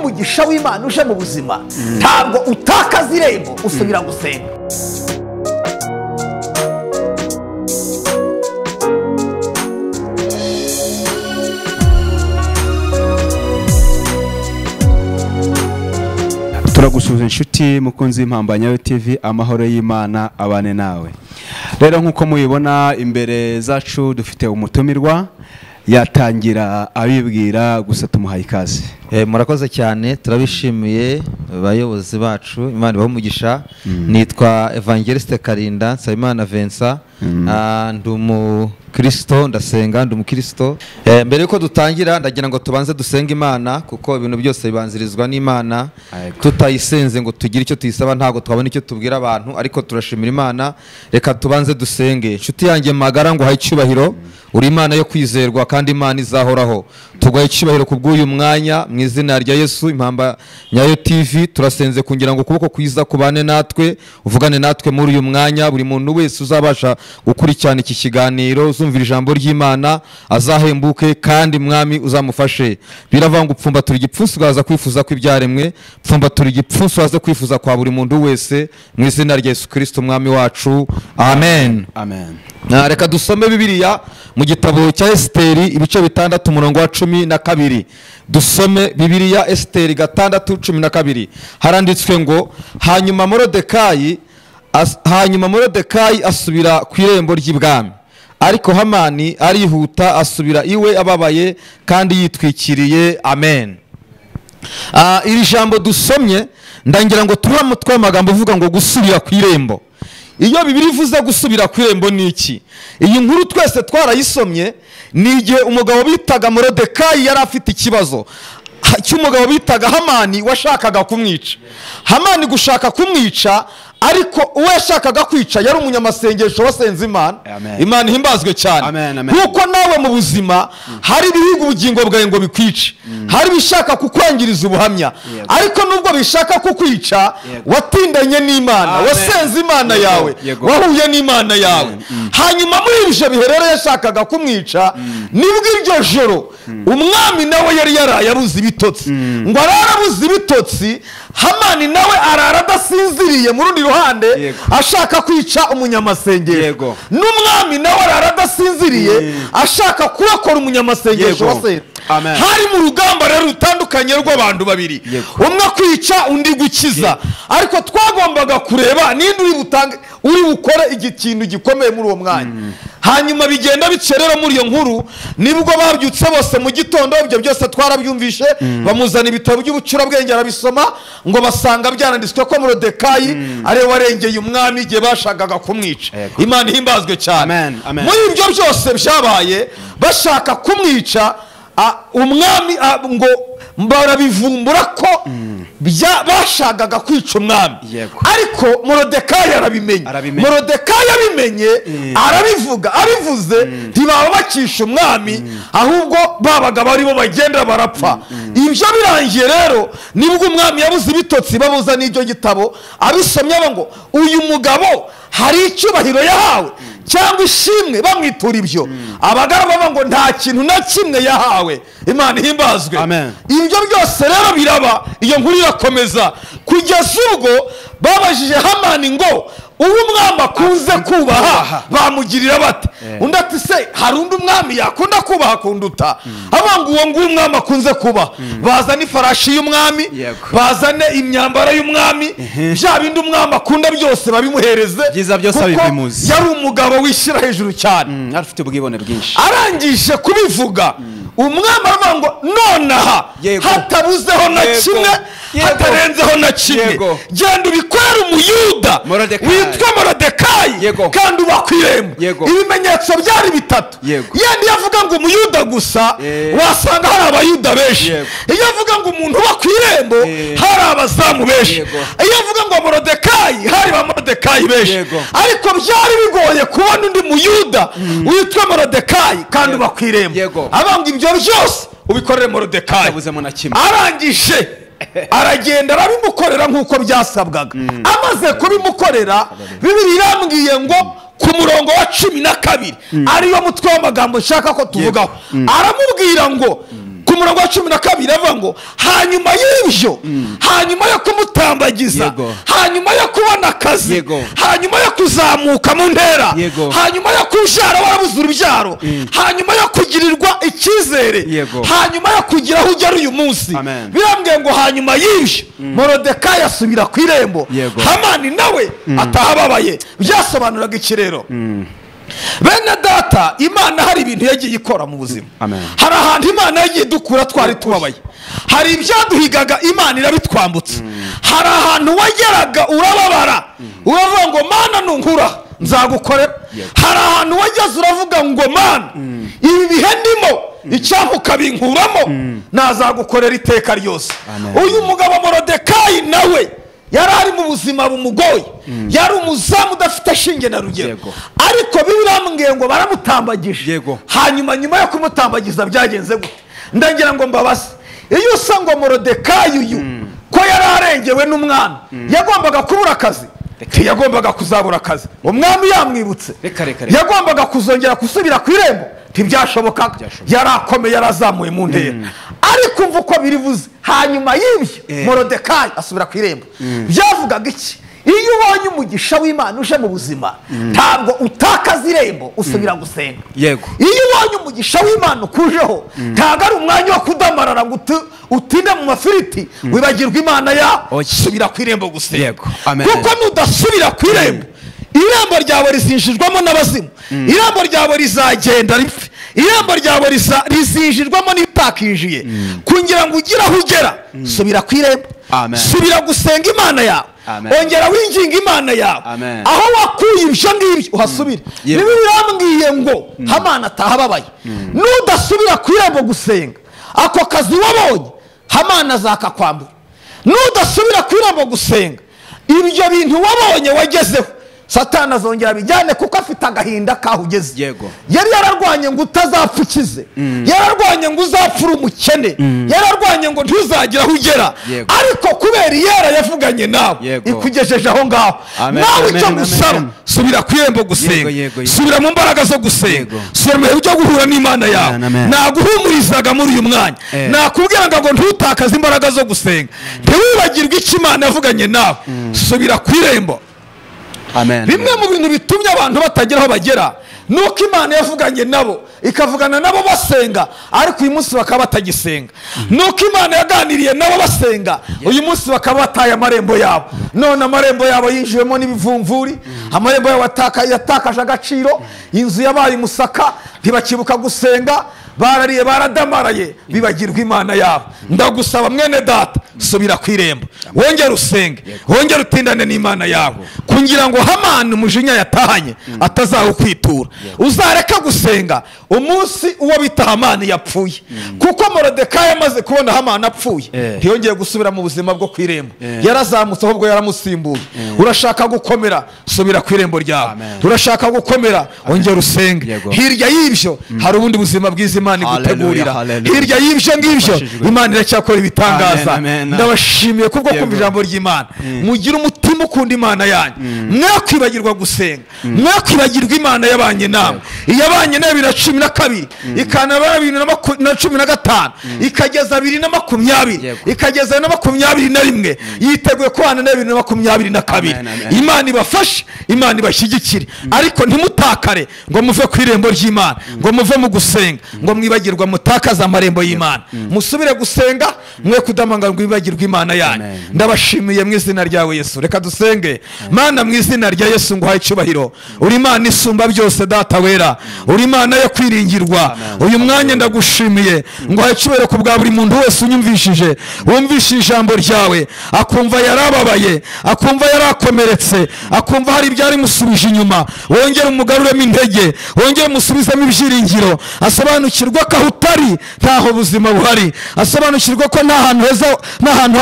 Umugisha w'Imana uje mu buzima, ntabwo utakaza irembo, usubira gusenga. Turagusuhuza inshuti mukunzi w'Impamba Nyayo TV, amahoro y'Imana abane nawe. Rero nkuko mubibona imbere zacu dufite umutumirwa, yatangira abibwira gusa tumuhaye ikaze. Murakoze cyane, turabishimiye bayobozi bacu, Imana ibahe umugisha. Nitwa Evangeliste Karinda Nsabimana Vincent, ndi umukristo, ndasenga, ndi umukristo. Mbere yuko dutangira ndagira ngo tubanze dusenge Imana, kuko ibintu byose bibanzirizwa n'Imana. Tutayisenze ngo tugire icyo tuyisaba ntago twabona icyo tubwira abantu, ariko turashimira Imana. Reka tubanze dusenge. Inshuti yanjye magara, ngo haye icyubahiro, uri Imana yo kwizerwa kandi Imana izahoraho. Tuguhaye icyubahiro kubw'uyu mwanya mu izina rya Yesu. Impamba Nyayo TV turasenze kugira ngo ukuboko kwiza kubane natwe, uvugane natwe muri uyu mwanya. Buri muntu wese uzabasha gukurikirana iki kiganiro, uzumvira ijambo ry'Imana azahembuke, kandi Mwami uzamufashe. Biravuga ngo upfumbatura igipfunsi ugaza kwifuza kw'ibyaremwe, pfumbatura igipfunsi ugaza kwifuza kwa buri muntu wese mu izina rya Yesu Kristo Mwami wacu, amen. Amen. Reka dusome Bibiliya mu gitabo cya Esiteri ibice 6 umurongo wa 12. Dusome Bibiliya Esiteri 6:12. Haranditswe ngo hanyuma Morodekayi asubira ku irembo ry'ibwami, ariko Hamani arihuta asubira iwe ababaye kandi yitwikiriye. Amen. Iri jambo dusomye ndangira ngo tuba mutwe amagambo uvuga ngo gusubira ku irembo. Iyo Bibiliya ivuze gusubira ku irembo ni iki? Iyi nkuru twese twarayisomye. Ni igihe umugabo bitaga Morodekayi yari afite ikibazo cy'umugabo bitaga Hamani washakaga kumwica. Hamani gushaka kumwica, ariko uwo yashakaga kwica yari umunyamasengesho wasenze Imana. Imana ihimbazwe cyane. Kuko nawe mu buzima hari ibihugu ubugingo bwawe ngo bikwice, hari bishaka kukwangiriza ubuhamya, ariko nubwo bishaka kukwica watindanye n'Imana, wasenze Imana yawe, wahuye n'Imana yawe. Hanyuma muri ibyo bihe rero yashakaga kumwica, nibwo iryo joro umwami nawe yari yaraye abuze ibitotsi. Ngo ararabuze ibitotsi, Hamani nawe arara adasinziriye mu rundi ruhande ashaka kwica umunyamasengesho, n'umwami nawe arara adasinziriye ashaka kurokora umunyamasengesho wasenze. Hari mu rugamba rero rutandukanye rw'abantu babiri, umwe kwica undi gukiza, ariko twagombaga kureba ninde uri butange, uri bukore ikintu gikomeye muri uwo mwanya. Hanyuma bigenda bicerera muri iyo nkuru, nibwo babyutse bose mu gitondo, ibyo byose twarabyumvishe, bamuzana ibitabo by'ubucurabwenge arabisoma, ngo basanga byaranditswe ko Morodekayi ari warengeye umwami igihe bashakaga kumwica. Imana ihimbazwe cyane. Muri ibyo byose byabaye bashaka kumwica, umwami ngo barabivumbura ko bashakaga kwica umwami, ariko Morodekayi arabimenye. Morodekayi abimenye arabivuga, abivuze ntibaba bacisha umwami, ahubwo babaga baribo bagenda barapfa. Ibyo birangiye rero nibwo umwami yabuze ibitotsi, babuza n'ibyo gitabo, abisomye ngo uyu mugabo hari icyubahiro yahawe cyangwa ishimwe, bamwitura ibyo. Abagaragu bavuga ngo nta kintu na kimwe yahawe. Imana ihimbazwe. Ibyo byose rero biraba, iyo nkuru irakomeza kugeza ubwo babajije Hamani ngo uwo umwami akunze kubaha bamugirira bate? Undi ati se hari undi umwami yakunda kubaha kunduta? Abanga uwo nguwo umwami akunze kubaha, bazane ifarashi y'umwami, bazane imyambaro y'umwami, bya bindi umwami akunda byose babimuhereze, kuko yari umugabo wishyira hejuru cyane, afite ubwibone bwinshi. Arangije kubivuga umwami aravuga ngo nonaha hatabuzeho na kimwe, hatarenzeho na kimwe, genda ubikorere umuyuda witwa Morodekayi kandi uba ku irembo. Ibimenyetso byari bitatu. Yenda iyo avuga ngo umuyuda gusa wasanga hari abayuda benshi, iyo avuga ngo umuntu uba ku irembo hari abazamu benshi, iyo avuga ngo Morodekayi hari ba Morodekayi benshi, ariko byari bigoye kubona undi muyuda witwa Morodekayi kandi uba ku irembo. Abanga ibyo byose ubikorere Morodekayi. Arangije aragenda arabimukorera nk'uko byasabwaga. Amaze kubimukorera, Bibiliya irambwiye ngo ku murongo wa 12 ariyo mutwe w'amagambo nshaka ko tuvugaho, aramubwira ngo Ku murongo wa 12 avuga ngo hanyuma y'ibyo, hanyuma yo kumutambagiza, hanyuma yo kubona akazi, hanyuma yo kuzamuka mu ntera, hanyuma yo kubyara warabuze urubyaro, hanyuma yo kugirirwa icyizere, hanyuma yo kugira aho ugera uyu munsi. Birambwiye ngo hanyuma y'ibyo Morodekayi asubira ku irembo, Hamani nawe atahababaye. Byasobanuraga iki rero? Bene data, Imana hari ibintu yagiye ikora mu buzima. Hari ahantu Imana yagiye dukura twari tubabaye, hari ibyaduhigaga Imana irabitwambutsa, hari ahantu wageraga urababara uravuga ngo Mana nunkura nzagukorera, hari ahantu wageze uravuga ngo Mana ibi bihe ndimo icyampa ukabinkuramo nazagukorera iteka ryose. Uyu mugabo Morodekayi nawe yari ari mu buzima bumugoye, yari umuzamu udafite shinge na rugero, ariko birambwiye ngo baramutambagije. Hanyuma nyuma yo kumutambagiza byagenze gute? Ndagira ngo mbabaze, iyo usa ngo Morodekayi uyu ko yari arengewe n'umwami, yagombaga kubura akazi? Ntiyagombaga kuzabura akazi, umwami yamwibutse. Yagombaga kuzongera gusubira ku irembo? Ntibyashobokaga, yarakomeye, yarazamuye mu ntera. Ariko umva uko birivuze, hanyuma y'ibyo Morodekayi asubira ku irembo. Byavugaga iki? Iyo ubonye umugisha w'Imana uje mu buzima, ntabwo utakaza irembo, usubira gusenga. Iyo ubonye umugisha w'Imana ukujeho, ntabwo ari umwanya wo kudamarara ngo utinde mu mafiriti wibagirwa Imana yawe. Subira ku irembo gusenga, kuko nudasubira ku irembo, irembo ryawe rizinjirwamo n'abazimu, irembo ryawe rizagenda ripfe, irembo ryawe rizinjirwamo n'ibitakinjiye. Kugira ngo ugire aho ugera, subira ku irembo, subira gusenga Imana yawe, ongera winginga Imana yawe. Aho wakuye ibyo ngibyo uhasubire. Niba birambwiye ngo Hamani atahababaye, nudasubira ku irembo gusenga, ako kazi wabonye Hamani azakakwambura. Nudasubira ku irembo gusenga, ibyo bintu wabonye wagezeho Satani azongera bijyane, kuko afite agahinda kaho ugeze. Yari yararwanye ngo utazapfa ukize, yararwanye ngo uzapfura umukene, yararwanye ngo ntuzagira aho ugera, ariko kubera iyera yavuganye nawe ikugejeje aho ngaho. Nawe icyo ngusaba, subira ku irembo gusenga, subira mu mbaraga zo gusenga, subira mu bihe byo guhura n'Imana yawe. Naguhumurizaga muri uyu mwanya, nakubwiraga ngo ntutakaze imbaraga zo gusenga, ntiwibagirwe icyo Imana yavuganye nawe. Subira ku irembo. Bimwe mu bintu bitumye abantu batagera aho bagera nuko Imana yavuganye nabo, ikavugana nabo basenga, ariko uyu munsi bakaba batagisenga. Nuko Imana yaganiriye nabo basenga, uyu munsi bakaba bataye amarembo yabo. None amarembo yabo yinjiwemo n'ibivumvuri, amarembo yabo yatakaje agaciro, inzu yabaye umusaka, ntibakibuka gusenga, barariye baradamaraye, bibagirwa Imana yabo. Ndagusaba mwene data, subira ku irembo, wongere usenge, wongere utindane n'Imana yawe, kugira ngo Hamani umujinya yatahanye atazawukwitura. Uzareka gusenga umunsi uwo bita Hamani yapfuye, kuko Morodekayi amaze kubona Hamani apfuye ntiyongeye gusubira mu buzima bwo ku irembo, yarazamutse ahubwo yaramusimbuye. Urashaka gukomera, subira ku irembo ryawe. Urashaka gukomera, ongera usenge. Hirya y'ibyo hari ubundi buzima bwiza Imana igutegurira. Hirya y'ibyo ngibyo Imana iracyakora ibitangaza. Ndabashimiye kubwo kumva ijambo ry'Imana. Mugire umutima ukunda Imana yanyu, mwakwibagirwa gusenga, mwakwibagirwa Imana yabanye namwe. Iyabanye nawe 2012, ikanaba 2015, ikageza 2020, ikageza na 2021, yiteguye kubana na 2022. Imana ibafashe, Imana ibashyigikire, ariko ntimutakare ngo muve ku irembo ry'Imana, ngo muve mu gusenga, ngo mwibagirwa mutakaza amarembo y'Imana. Musubire gusenga, mwe kudamanga ngo mwibagirwe Imana yanyu. Ndabashimiye mu izina ryawe Yesu. Reka dusenge. Mana, mu izina rya Yesu nguhaye icyubahiro. Uri Imana isumba byose, Data wera, uri Imana yo kwiringirwa. Uyu mwanya ndagushimiye, nguhaye icyubahiro ku bwa buri muntu wese unyumvishije, wumvishije ijambo ryawe, akumva yarababaye, akumva yarakomeretse, akumva hari ibyari musubije inyuma. Wongere umugaruremo intege, wongere umusubizemo ibyiringiro, asobanukirwa ko aho utari ntaho buzima buhari, asobanukirwa ko nta hantu heza, nta hantu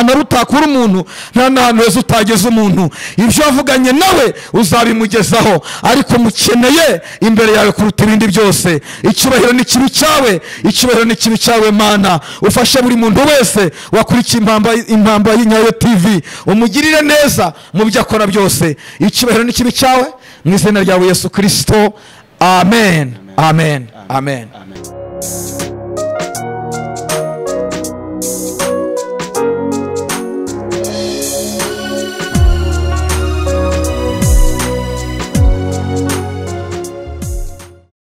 hari utakura umuntu, nta n'ahantu heza utageza umuntu. Ibyo wavuganye nawe uzabimugezaho, ariko mukeneye imbere yawe kuruta ibindi byose. Icyubahiro ni kibi cyawe, icyubahiro ni kibi cyawe Mana. Ufashe buri muntu wese wakurikiye impamba y'Inyayo TV, umugirire neza mu byo akora byose. Icyubahiro ni kibi cyawe, mu izina ryawe Yesu Kristo. Amen, amen, amen.